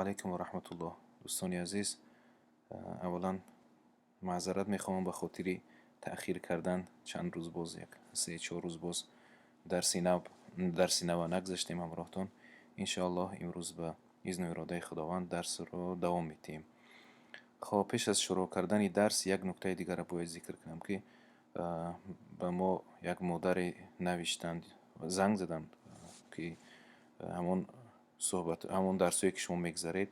Алайкум ва раҳматуллоҳ. Дӯстони азиз, аввалан маъзарат мехоҳам ба хотири таъхир кардан чанд рӯз боз, як се-чор рӯз боз дарси нава нагузаштем ҳамроҳтон. Иншоаллоҳ, имрӯз ба изну иродаи Худованд дарсро давом медиҳем. Хоб, пеш аз шурӯъ кардани дарс як нуктаи дигарро бояд зикр кунам, ки ба мо як модаре навиштанд, занг заданд, ки ҳамон суҳбат, ҳамон дарсҳое, ки шумо мегзаред,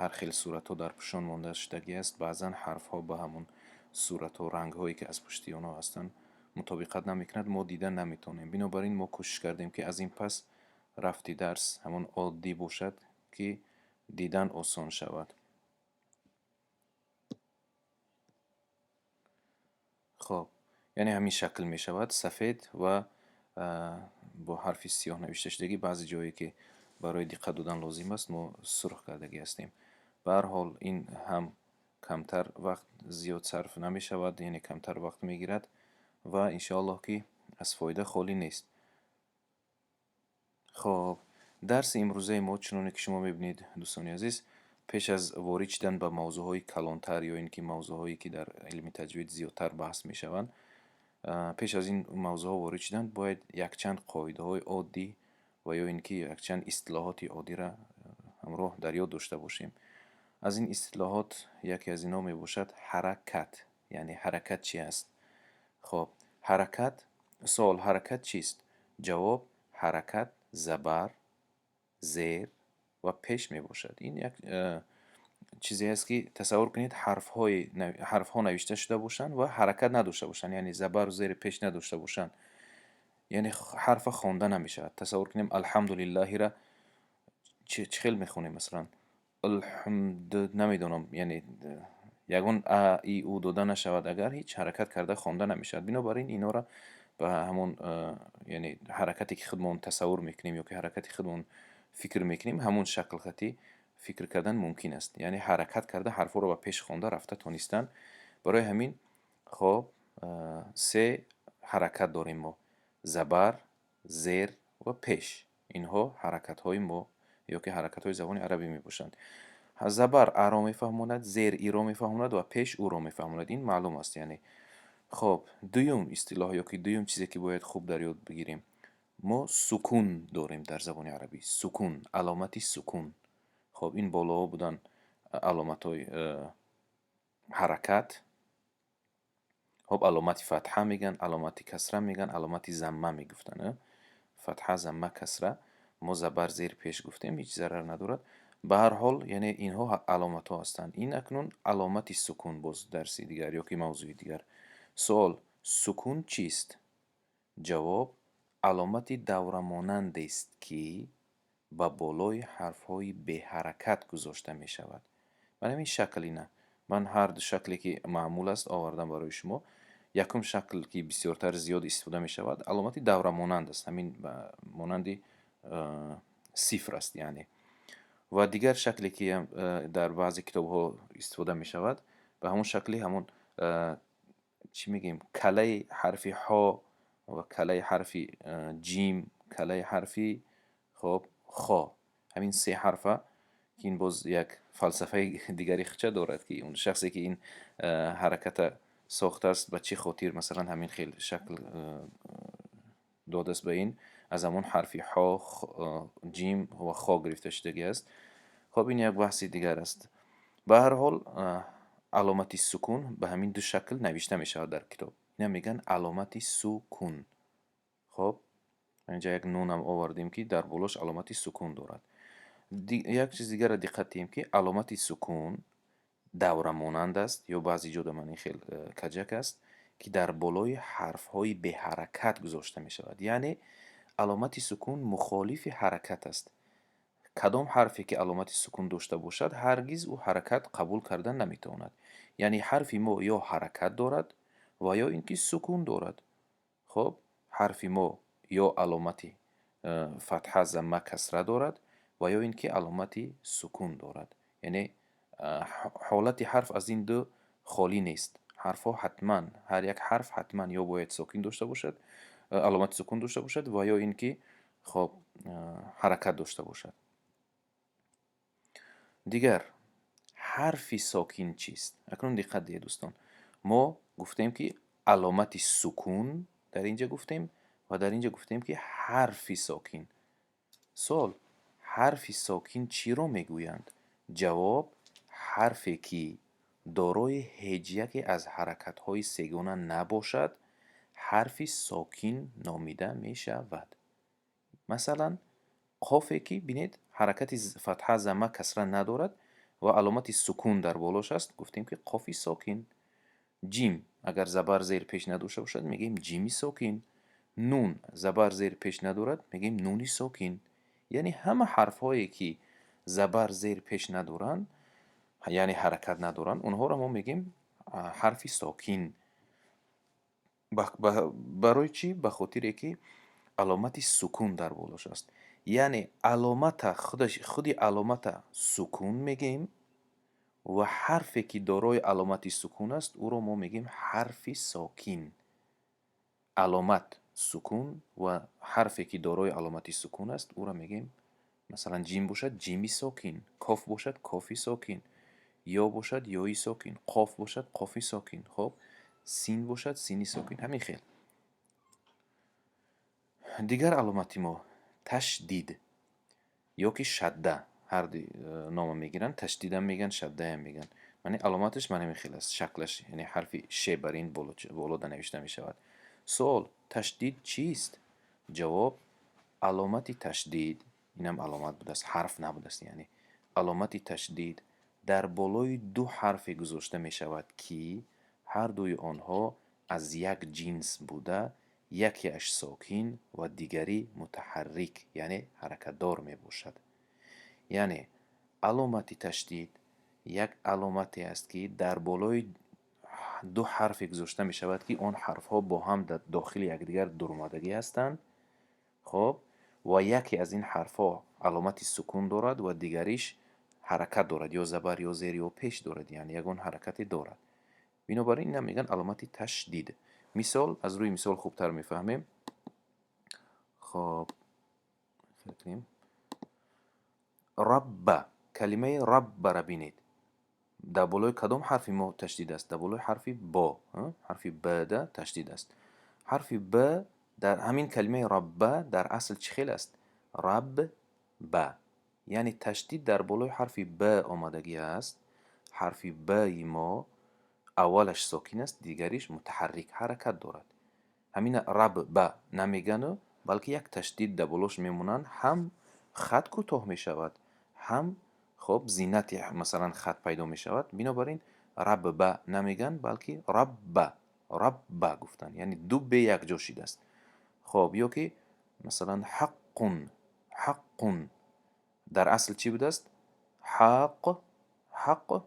ҳар хел суратҳо дар пушон монда шудагӣ аст. Баъзан ҳарфҳо ба ҳамон суратҳо, рангҳое, ки аз пушти онҳо ҳастанд, мутобиқат намекунад, мо дида наметавонем. Бинобар ин мо кӯшиш кардем, ки аз ин пас рафти дарс ҳамон оддӣ бошад, ки дидан осон шавад. Хоб, яъне ҳамин шакл мешавад: сафед ва бо ҳарфи сиёҳ навишта шудагӣ. Баъзе ҷое, ки барои диққат додан лозим аст, мо сурх кардагӣ ҳастем. Ба ҳар ҳол, ин ҳам камтар вақт зиёд сарф намешавад, яъне камтар вақт мегирад ва иншоаллоҳ, ки аз фоида холӣ нест. Хоб, дарси имрӯзаи мо, чуноне ки шумо мебинед, дӯстони азиз, пеш аз ворид шудан ба мавзӯъҳои калонтар ё ин ки мавзӯъҳое, ки дар илми таҷвид зиёдтар баҳс мешаванд, пеш аз ин мавзӯъҳо ворид шудан бояд якчанд қоидаҳои оддӣ ва ё ин ки якчанд истилоҳоти оддиро ҳамроҳ дар ёд дошта бошем. Аз ин истилоҳот яке аз инҳо мебошад ҳаракат. Яъне ҳаракат чи аст? Хоб, ҳаракат. Суол: ҳаракат чист? Ҷавоб: ҳаракат забар, зер ва пеш мебошад. Ин як чизе аст, ки тасаввур кунед, ҳарфҳо навишта шуда бошанд ва ҳаракат надошта бошанд, яъне забару зери пеш надошта бошанд, яъне ҳарфа хонда намешавад. Тасаввур кунем, алҳамдулиллаҳира чӣ хел мехонем? Масалан, алҳамд, намедонам, яъне ягон а, и, у дода нашавад агар, ҳеҷ ҳаракат карда хонда намешавад. Бинобар ин инҳоро ба ҳамон, яъне ҳаракате, ки худмон тасаввур мекунем ё ки ҳаракати худмон фикр мекунем, ҳамон шакл хатӣ фикр кардан мумкин аст, яъне ҳаракат карда ҳарфҳоро ба пеш хонда рафта тонистан. Барои ҳамин, хоб, се ҳаракат дорем мо: забар, зер ва пеш. Инҳо ҳаракатҳои мо ё ки ҳаракатҳои забони арабӣ мебошанд. Забар аро мефаҳмонад, зер иро мефаҳмонад ва пеш ӯро мефаҳмонад. Ин маълум аст, яъне. Хоб, дуюм истилоҳ ё ки дуюм чизе, ки бояд хуб дар ёд бигирем: мо сукун дорем дар забони арабӣ, сукун, аломати сукун. Хоб, ин болоҳо буданд аломатҳои ҳаракат. Хоб, аломати фатҳа мегӯянд, аломати касра мегӯянд, аломати замма мегуфтанд. Фатҳа, замма, касра. Мо забар, зер, пеш гуфтем, ҳеҷ зарар надорад. Ба ҳар ҳол, яъне инҳо аломатҳо ҳастанд. Ин акнун аломати сукун, боз дарси дигар ё ки мавзӯи дигар. Суол: сукун чист? Ҷавоб: аломати даврамонандест, ки ба болои ҳарфҳои беҳаракат гузошта мешавад. Ман ҳамин шакл, ина ман ҳар ду шакле, ки маъмул аст, овардам барои шумо. Якум шакл, ки бисёртар зиёд истифода мешавад, аломати даврамонанд аст, ҳамин монанди сифр аст, яъне. Ва дигар шакле, ки дар баъзе китобҳо истифода мешавад, ба ҳамон шакли ҳамон, чӣ мегӯем, калаи ҳарфи ҳо ва калаи ҳарфи ҷим, калаи ҳарфи, хоб, хо, ҳамин се ҳарфа, ки ин боз як фалсафаи дигари хича дорад, ки он шахсе, ки ин ҳараката сохтааст, ба чӣ хотир, масалан, ҳамин хел шакл додааст ба ин. Аз ҳамон ҳарфи ҳо, ҷим ва хо гирифта шудагӣ аст. Хоб, ин як баҳси дигар аст. Ба ҳар ҳол, аломати сукун ба ҳамин ду шакл навишта мешавад дар китоб. Ина мегӯянд аломати сукун. Хоб, инҷа як нунам овардем, ки дар болош аломати сукун дорад. Як чиз дигарро диққат диҳем, ки аломати сукун даврамонанд аст ё баъзе ҷода ман ин хел каҷак аст, ки дар болои ҳарфҳои беҳаракат гузошта мешавад. Яъне аломати сукун мухолифи ҳаракат аст. Кадом ҳарфе, ки аломати сукун дошта бошад, ҳаргиз ӯ ҳаракат қабул карда наметавонад. Яъне ҳарфи мо ё ҳаракат дорад ва ё ин ки сукун дорад. Хоб, ҳарфи мо ё аломати фатҳа, замма, касра дорад ва ё ин ки аломати сукун дорад. Яъне ҳолати ҳарф аз ин ду холӣ нест. Ҳарфҳо ҳатман, ҳар як ҳарф ҳатман ё бояд сокин дошта бошад, аломати сукун дошта бошад ва ё ин ки, хоб, ҳаракат дошта бошад. Дигар ҳарфи сокин чист? Акнун диққат диҳед, дӯстон. Мо гуфтем, ки аломати сукун дар инҷа гуфтем ва дар инҷа гуфтем, ки ҳарфи сокин. Суол: ҳарфи сокин чиро мегӯянд? Ҷавоб: ҳарфе, ки дорои ҳеҷ яке аз ҳаракатҳои сегона набошад, ҳарфи сокин номида мешавад. Масалан, қофе, ки бинед, ҳаракати фатҳа, замма, касра надорад ва аломати сукун дар болош аст, гуфтем, ки қофи сокин. Ҷим агар забар, зер, пеш надошта бошад, мегӯем ҷими сокин. Нун забар, зер, пеш надорад, мегӯем нуни сокин. Яъне ҳама ҳарфҳое, ки забар, зер, пеш надоранд, яъне ҳаракат надоранд, онҳоро мо мегӯем ҳарфи сокин. Барои чӣ? Ба хотире, ки аломати сукун дар болош аст. Яъне аломата худи аломата сукун мегӯем ва ҳарфе, ки дорои аломати сукун аст, ӯро мо мегӯем ҳарфи сокин. Аломат сукун ва ҳарфе, ки дорои аломати сукун аст, ӯро мегӯем, масалан, ҷим бошад, ҷими сокин, коф бошад, кофи сокин, ё бошад, ёи сокин, қоф бошад, қофи сокин, хоб, син бошад, сини сокин, ҳамин хел. Дигар аломати мо ташдид ё ки шадда, ҳарду нома мегиранд, ташдидам мегӯянд, шаддаям мегӯянд. Яъне аломаташ ман ҳамин хел аст, шаклаш, яъне ҳарфи ше бар ин болода навишта мешавад. Суол: ташдид чист? Ҷавоб: аломати ташдид, инам аломат будааст, ҳарф набудааст, яъне аломати ташдид дар болои ду ҳарфе гузошта мешавад, ки ҳардуи онҳо аз як ҷинс буда, якеаш сокин ва дигари мутаҳаррик, яъне ҳаракатдор мебошад. Яъне аломати ташдид як аломате аст, ки дар болои ду ҳарфе гузошта мешавад, ки он ҳарфҳо бо ҳам дар дохили якдигар дурмадагӣ ҳастанд, хоб, ва яке аз ин ҳарфҳо аломати сукун дорад ва дигариш ҳаракат дорад, ё забар, ё зер, ё пеш дорад, яъне ягон ҳаракате дорад. Бинобар ин, ина мегӯянд аломати ташдид. Мисол, аз рӯи мисол хубтар мефаҳмем. Хоб, кунем. Рабба, калимаи раббара бинед, дар болои кадом ҳарфи мо ташдид аст? Дар болои ҳарфи бо, ҳарфи б-да ташдид аст. Ҳарфи б дар ҳамин калимаи рабба дар асл чӣ хел аст? Раб ба, яъне ташдид дар болои ҳарфи б омадагӣ аст. Ҳарфи б-и мо аввалаш сокин аст, дигариш мутаҳаррик, ҳаракат дорад. Ҳамина раб ба намегану, балки як ташдид дар болош мемонанд, ҳам хат кӯтоҳ мешавад, ҳам, хоб, зинати, масалан, хат пайдо мешавад. Бинобар ин раб ба намегӯянд, балки рабба, рабба гуфтанд, яъне ду б якҷо шидааст. Хоб, ё ки масалан ҳаққун, ҳаққун дар асл чӣ будааст? Ҳақ, ҳақ,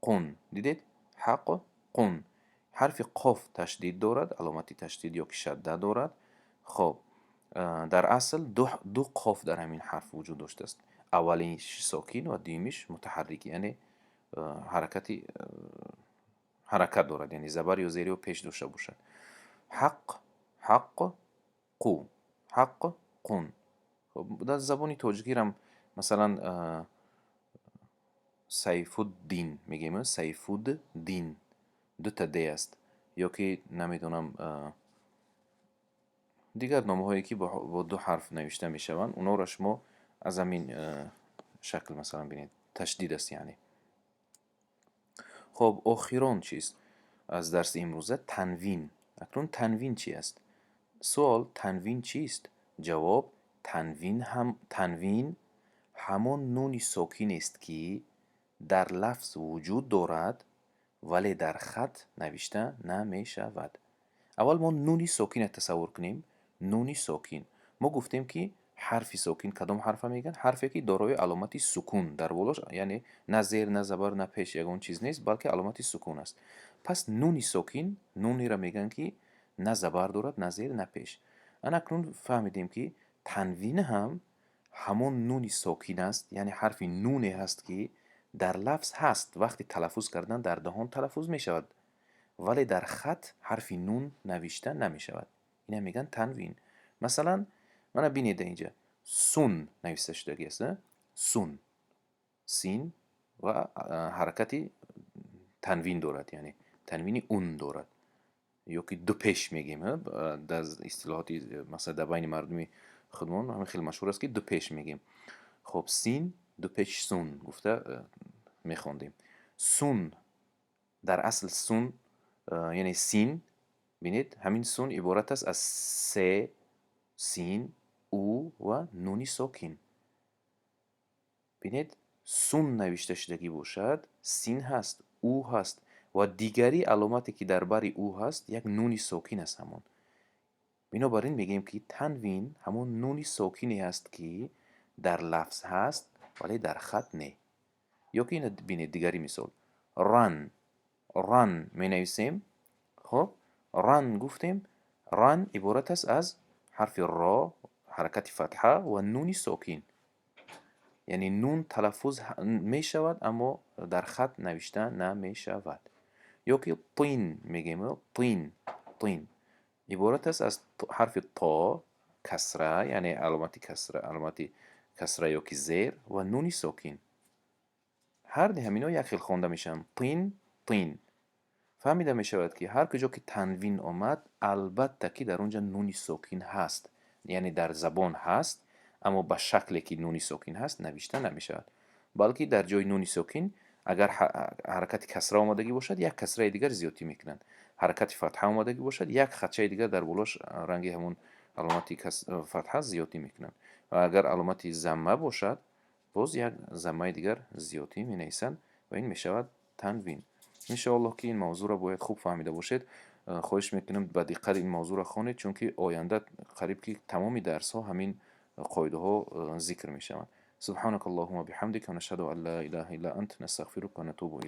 қун. Дидед, ҳақ, қун, ҳарфи қоф ташдид дорад, аломати ташдид ё ки шадда дорад. Хоб, дар асл ду қоф дар ҳамин ҳарф вуҷуд доштааст: аввалинш сокин ва дуюмиш мутаҳаррик, яъне ҳаракат дорад, яъне забар ё зер ё пеш дошта бошад. Ҳақ, ҳақ, қу, ҳақ, қун. Дар забони тоҷикирам, масалан, Сайфуддин мегӯем, Сайфуддин, дута д аст, ё ки намедонам, дигар номҳое, ки бо ду ҳарф навишта мешаванд, онҳоро шумо аз ҳамин шакл, масалан, бинед, ташдид аст яъне. Хоб, охирон чиз аз дарси имрӯза: танвин. Акнун танвин чи аст? Суол: танвин чист? Ҷавоб: танвин ҳамон нуни сокинест, ки дар лафз вуҷуд дорад, вале дар хат навишта намешавад. Аввал мо нуни сокинро тасаввур кунем. Нуни сокин, мо гуфтем, ки ҳарфи сокин кадом ҳарфа мегӯянд? Ҳарфе, ки дорои аломати сукун дар болош, яъне на зер, на забар, на пеш ягон чиз нест, балки аломати сукун аст. Пас нуни сокин нунеро мегӯянд, ки на забар дорад, на зер, на пеш. Ана акнун фаҳмидем, ки танвин ҳам ҳамон нуни сокин аст, яъне ҳарфи нуне ҳаст, ки дар лафз ҳаст, вақти талаффуз кардан дар даҳон талаффуз мешавад, вале дар хат ҳарфи нун навишта намешавад. Ина мегӯянд танвин. Масалан, мана бинед, инҷа сун нависта шудагӣ аст. Сун, син. Ва ҳаракати танвин дорад, яъне танвини ун дорад, ё ки дупеш мегем. Дар истилоҳоти, масалан, дар байни мардуми худмон ҳамин хеле машҳур аст, ки дупеш мегем. Хоб, син дупеш сун гуфта мехондем. Сун дар асл сун, яъне син. Бинед, ҳамин сун иборат аст аз се син, у ва нуни сокин. Бинед, сун навишта шудагӣ бошад, син ҳаст, у ҳаст ва дигари аломате, ки дар бари ӯ ҳаст, як нуни сокин аст ҳамон. Бинобар ин мегӯем, ки танвин ҳамон нуни сокине аст, ки дар лафз ҳаст, вале дар хат не. Ё ки ина бинед, дигари мисол: ран. Ран менависем. Хоб, ран гуфтем, ран иборат аст аз ҳарфи ро, ҳаракати фатҳа ва нуни сокин, яъне нун талаффуз мешавад, аммо дар хат навишта намешавад. Ё ки тин мегӯем. Тин, тин иборат аст аз ҳарфи то, касра, яъне аломати касра, аломати касра ё ки зер ва нуни сокин. Ҳарди ҳаминҳо як хел хонда мешаванд: тин, тин. Фаҳмида мешавад, ки ҳар куҷо ки танвин омад, албатта ки дар он ҷо нуни сокин ҳаст, яъне дар забон ҳаст, аммо ба шакле ки нуни сокин ҳаст, навишта намешавад, балки дар ҷои нуни сокин агар ҳаракати касра омадагӣ бошад, як касраи дигар зиёдтӣ мекунанд, ҳаракати фатҳа омадагӣ бошад, як хатчаи дигар дар болош ранги ҳамон аломати фатҳа зиёдтӣ мекунанд ва агар аломати замма бошад, боз як заммаи дигар зиёдтӣ менависанд ва ин мешавад танвин. Иншоаллоҳ, ки ин мавзӯъро бояд хуб фаҳмида бошед. Хоҳиш мекунам, ба диққат ин мавзӯъро хонед, чунки оянда қариб ки тамоми дарсҳо ҳамин қоидаҳо зикр мешаванд. سبحانك اللهم وبحمدك ونشهد أن لا إله إلا أنت نستغفرك ونتوب إليك.